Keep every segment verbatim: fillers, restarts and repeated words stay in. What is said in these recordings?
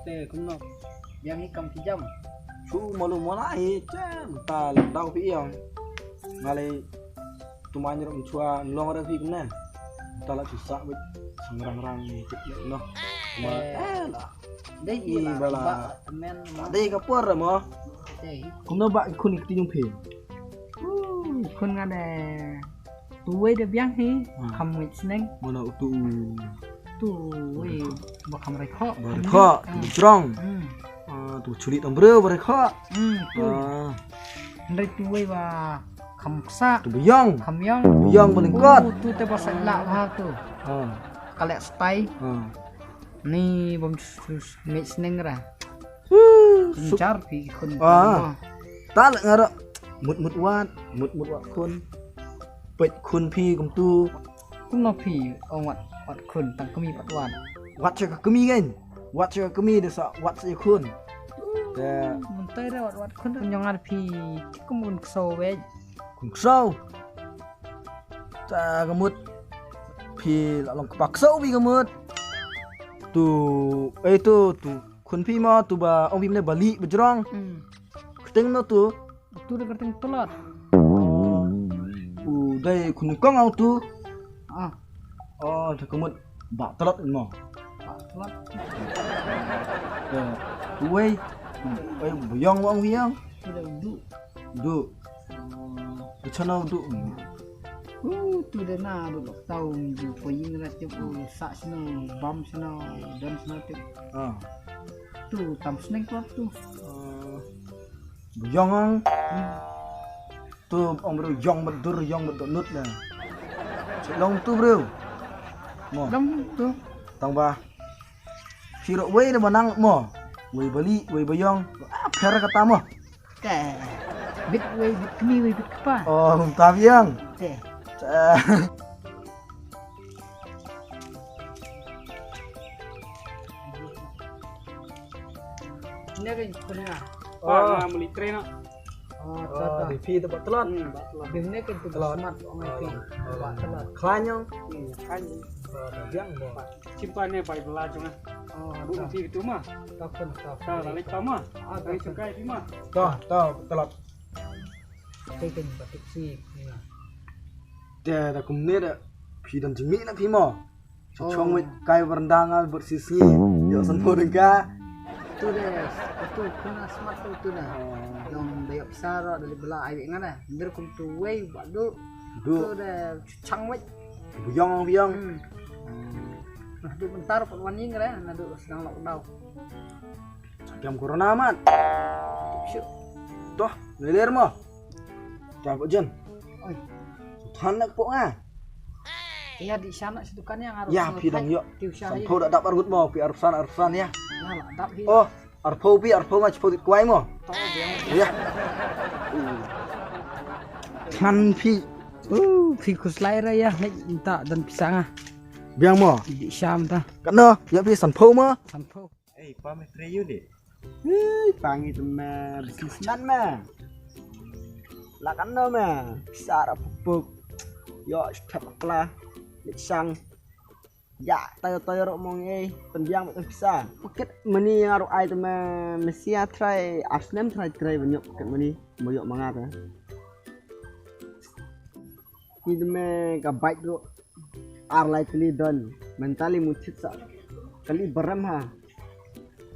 Te kumno? Biang hi kam ki jam. Chu malu mala hi, te mynta la dau phi ïang. Nga lei tu man rum chua nlong ra phi kumne. Mynta la chu sa bit sang rang rang ni tip le no. Ma eh la. Dei i bala. Ba temen ma. Dei ka por mo. Dei. Kumno ba khun ki ti jong phi? Uh, khun nga de. Tu wei de biang hi. Hmm. Kham wei sneng. Mana utu. Tu wei ba kham rai kho. Ba rai kho, tu jrong. Hmm. Ah, tu chuli tang breu ba rai kho. Hmm, tu. Ah. Hynrei tu wei ba kham ksa. Tu biang. Kham biang. Biang ba lyngkot. Tu, tu te ba sa la ba tu. Ah. Ka leh stai. Ah. Ni bom sus mei sneng ra. Huh, suk. Jar phi khun. Ah. Ta le ngaro. Mut mut wat, mut mut wat khun. Peit khun phi kumtu. Kumno phi ong wat, wat khun tang kmie pat wat. Wat sha ka kmie kan. Wat sha ka kmie de sa wat sha khun. Te. Mynta re wat, wat khun jong ngar phi. Kum khun kso wei. Khun kso. Ta ka mut phi la long kpa kso phi ka mut. Tu, eh tu, tu. Khun phi ma tu ba ong phi mne bali ba jrong. Hmm. Kteng no tu. Tu de kteng tlot. U dei khun kong au tu. Ah. Oh, tu ka mut ba tlot mo. Ba tlot. Ya, tu wei. Wei buyong wang buyong. Tu de du. Du. Ka channel du. Uh, tu de na du lok tau du po ying la tip u sa sno bam sno dan sno tip. Ah. Tu tam sneng ko tu. Ah. Buyong ang. Hmm. Tu ong bro yong bedur yong bedur nut na. Chelong tu bro. Mo. Dam tu. Tang ba. Siro wei de manang mo. Wei bali, wei bayong. Ah, pher kata mo. Te. Bit wei, bit kmie, wei bit kpa. Oh, um tam yang. Te. Ine ka khun nga. Oh, nga muli train no. Oh, ta ta. Di phi tu ba tlot. Hmm, ba tlot. Di ne ka tu ba tlot. Smat ong ai phi. Oh, ba tlot. Khlaiñ ong. Hmm, khlaiñ. Oh, ta biang bo. Chimpa ne bai bla jong nga. Oh, bu ta. Phi tu ma. Ta khun ta. Ta la lek ta ma. Ah, ta khun. Kai phi ma. Ta ta tlot. Te ken ba tik si. Te da kumne da phi don jingmih na phi mo. Chong wei kai baranda nga bad si sngi. Yo san po dengka. Tu de, tu kuna smat tu tu na. Dong da yok saro da bela ai nga na. Ndir kum tu wei ba du. Du. Tu de chang wei. Buyong buyong. Hmm. Nah, du bentar pat wan ying re, na du sedang lockdown. Jam corona mat. Shu. Toh, leler mo. Jam pok jen. Oi. Than nak pok nga. Ya di sana situ kan yang harus. Ya, phi dang yok. San pho da dap argut mo, phi arsan arsan ya. Nah, lah, dap hi. Oh, arpho phi arpho ma chpho dit kwai mo. Ya. Than phi. Uh, phi khuslai ra ya, hei ta dan pisang ah. Biang mo. Di sham ta. Kano, ya phi san pho mo. San pho. Ei, pa me treyu de. Hei, pa ngi tu me businessman me. La kan no me. Sara pupuk. Yo, step kla. Lek sang. Ya, tayo tayo ro mong ei. Pendiang betul bisa. Pocket money yang aru ai tu me. Mesia try. Arsnem try try banyak pocket money. Banyak mangat ya. Ki dme ka bike ruh ar lai kali don. Mentally mutit sa kali barem ha.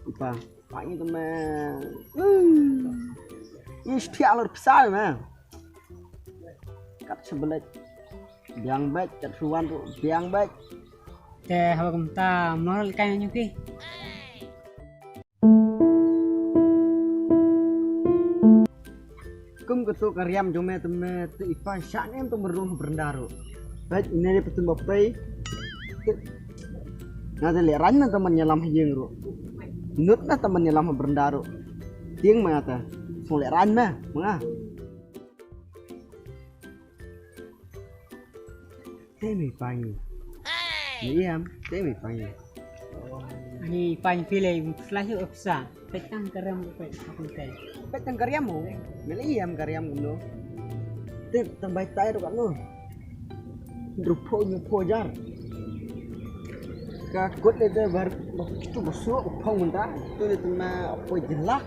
Ipa pa ngi dme. Is tiak lor pisa me. Kat sebelet biang bike, kat suan ruh biang bike. Te haba kumta mlor lekai nyu ki. Kum katu ka riam jong me tu me tu ipa sha ne em tu merung berenda ru. Baik ini dia petum bapai. Nga te le ran na teman nyalam ha ïing ru. Nut na teman nyalam ha berenda ru. Tieng ma nga te. Song le ran ma ma nga. Te mi pangi. Ni iam, te mi pangi. Ni pangi pile slash opsa. Petang karam ko pet akun te. Petang karam mo. Mele iam karam ko no. Te tang bai tai ro kan no. Rupo nyu po jar. Ka kut le de bar, bar kitu basu, phong munda, tu le tuma poi jela.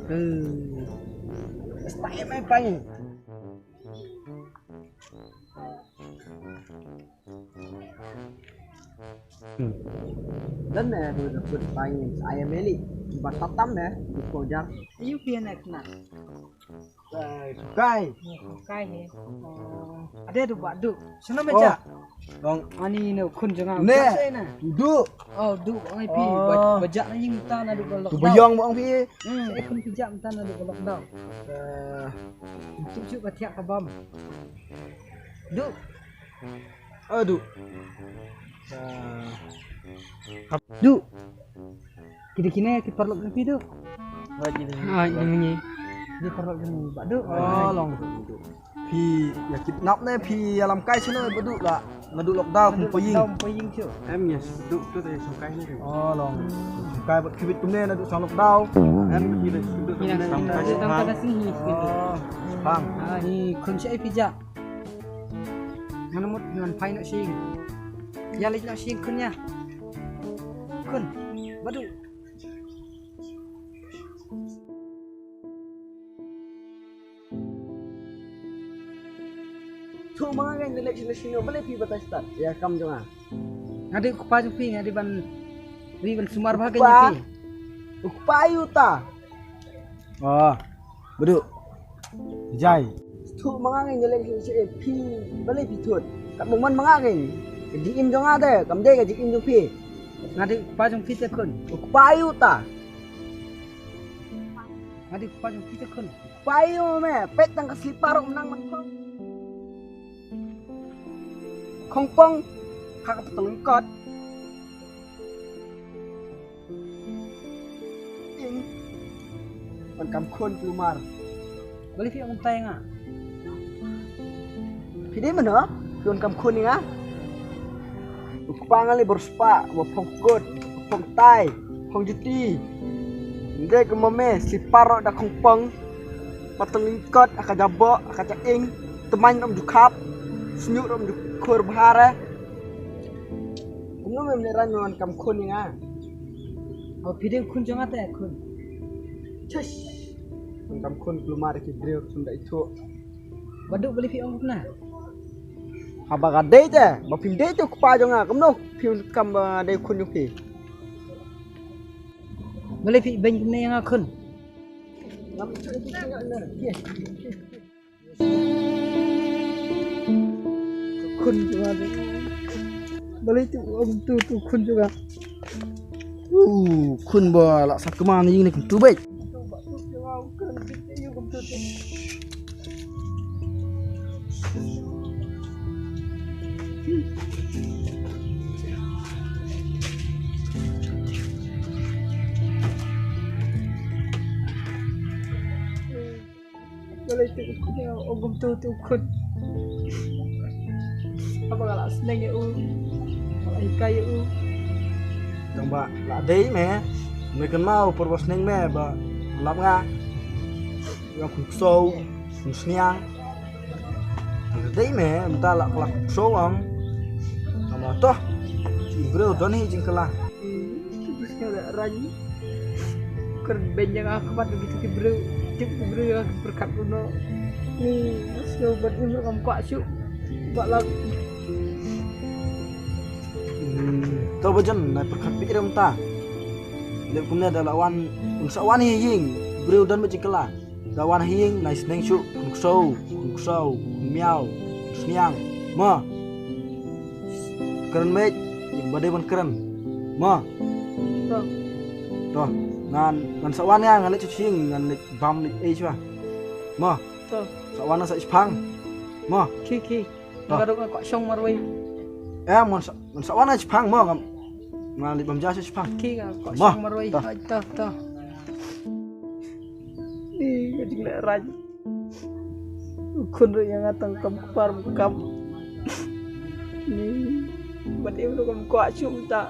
Hmm. Stai mai pai. Hmm. Dan ne, tu le kut pai, ai meli, ba tatam ne, ko jar. Ayu pia nek na. Kai. Kai he. Ade du ba du. Sino me ja. Long. Ani no khun jong nga. Ne. Du. Oh du. Ai pi. Ba ja na ying ta na du ba lok. Du ba yong ba ong pi. Hmm. Ai khun pi ja ta na du ba lok dau. Eh. Chup chup ba thiak ka bam. Du. Adu. Du. Kine kine ki paralok na phi du. Hai, ini. Ki paralok na ba du. Oh, long. Phi ïa kidnap ne phi ïa lam kai sino ba du la. Nga du lockdown kum paying. Lockdown paying chu. Em yes, du tu te song kai ne. Oh, long. Song kai ba kibit kumne na du song lockdown. Em ni le du kumne. Song kai song kai sini. Oh, bang. Ni khun shi ai phi ja. Ngan mut ngan phai noh sing. Ïa leit noh sing khun ïa. Khun. Ba du. Thu ma nga ngan leit sing sing balei phi batai start. Ïa kam jong nga. Nga dei u kpa jong phi nga dei ban ri ban sumar bha ka ïa phi. U kpa ïa uta. Ah. Bedu. Jai. Thu ma nga ngi leh shu shu phi balei phi thut. Kat bong man ma nga ngi. Ka jingim jong nga de kam dei ka jingim jong phi. Nga dei kpa jong phi te khun. U kpa ïa uta. Nga dei kpa jong phi te khun. Kpa ïa u me pet tang ka slipar um nang man khong. Khongpong ha ka pateng kot. Ing. Wan kam khun kulmar. Balei phi ong tai nga? Phi dei mano? Phi wan kam khun ïa nga. U kpa nga lei bor spah, ba phong kot, phong tai, phong juti. Nde ka mame slipar da khongpong. Pateng kot, aka jabok, aka jaing, temain rom jukhap, snyuk rom jukhur bahare. Kumno mem ne ran wan kam khun ïa nga. Ba phi dei khun jong nga te khun. Chesh. Wan kam khun kulmar ki briew khun da ithuh. Ba du balei phi ong kumna. Haba ka dei te ba phim dei te u kpa jong nga kumno phim kam ba dei khun jong phi. Balei phi beiñ kumne ïa nga khun. Khun jong nga. Balei tu ong tu tu khun jong nga. Uh, khun ba la sat kma na ïing ne kumtu beit. Balei te u khun ïa u, ong kumtu te u khun. Haba nga la sneng ïa u, nga la hikai ïa u. Tang ba la dei me, me kynmaw por ba sneng me ba lap nga. Ïa khun ksew, khun sniang. Dei me mynta la khlak show am. Tama toh. Ki briew don hi jingkylla. Ki briew la rang. Kren beiñ ïa nga khmat ki ki briew. Tip ki briew ïa ki pyrkhat ruh noh. Ni sngewbha im ruh ngam kwah shuh. Ba la. To ba jan nai pyrkhat phi rim ta. Lep kumne da la wan un sa wan hi ïing. Briew don ba jingkylla. Da wan ha ïing nai sneng shuh, khun ksew, khun ksew, khun miaw, khun sniang. Mo. Kren beit, ba dei ban kren. Mo. To. To, ngan, ngan sa wan ïa, ngan leit sha ïing, ngan leit bam leit ei shuwa. Mo. To. Sa wan sa shipang. Mo. Ki, ki. Nga ruh nga kwah shong marwei. Eh, mon sa, mon sa wan nga shipang mo ngam. Nga leit bam ja sha shipang. Ki nga kwah shong marwei. To, to, to. Ni ka jinglehrain. U khun ruh ïa nga tang kam kpar kam. Ni bad im ruh kam kwah shuh mynta.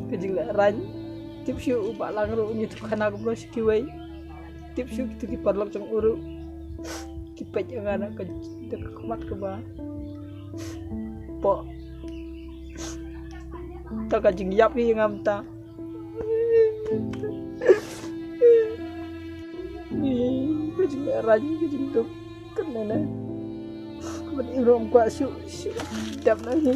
Ka jinglehrain. Tip shuh u Bah Lang ruh u ïathuh khana kumno sha kiwei. Tip shuh kitu ki paralok jong u ruh. Ki peit ïa nga na ka, da ka khmat kaba poh. Ta ka jingïap hi ngam ta. Ni ka jingïap, ka jingduk. Kan nene. Ka ban im rom kwa shu shu dap na hi.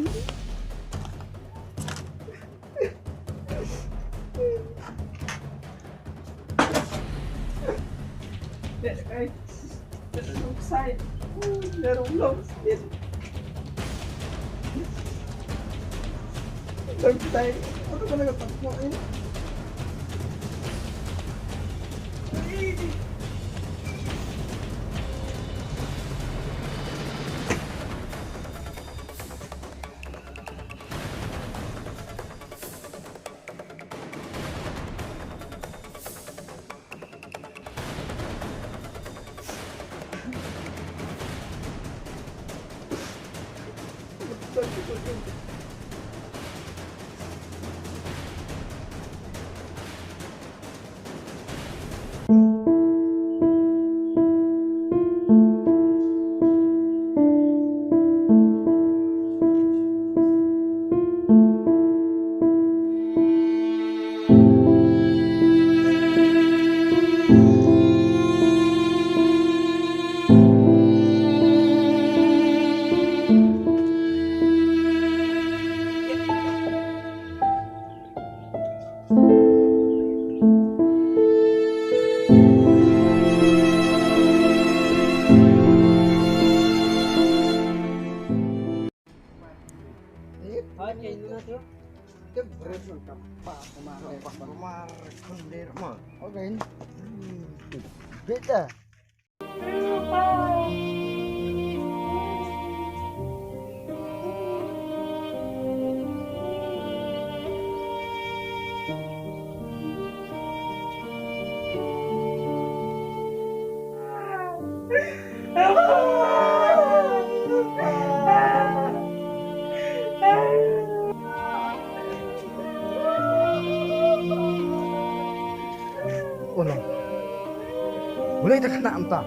Oh no. Ulei da khynnah mynta.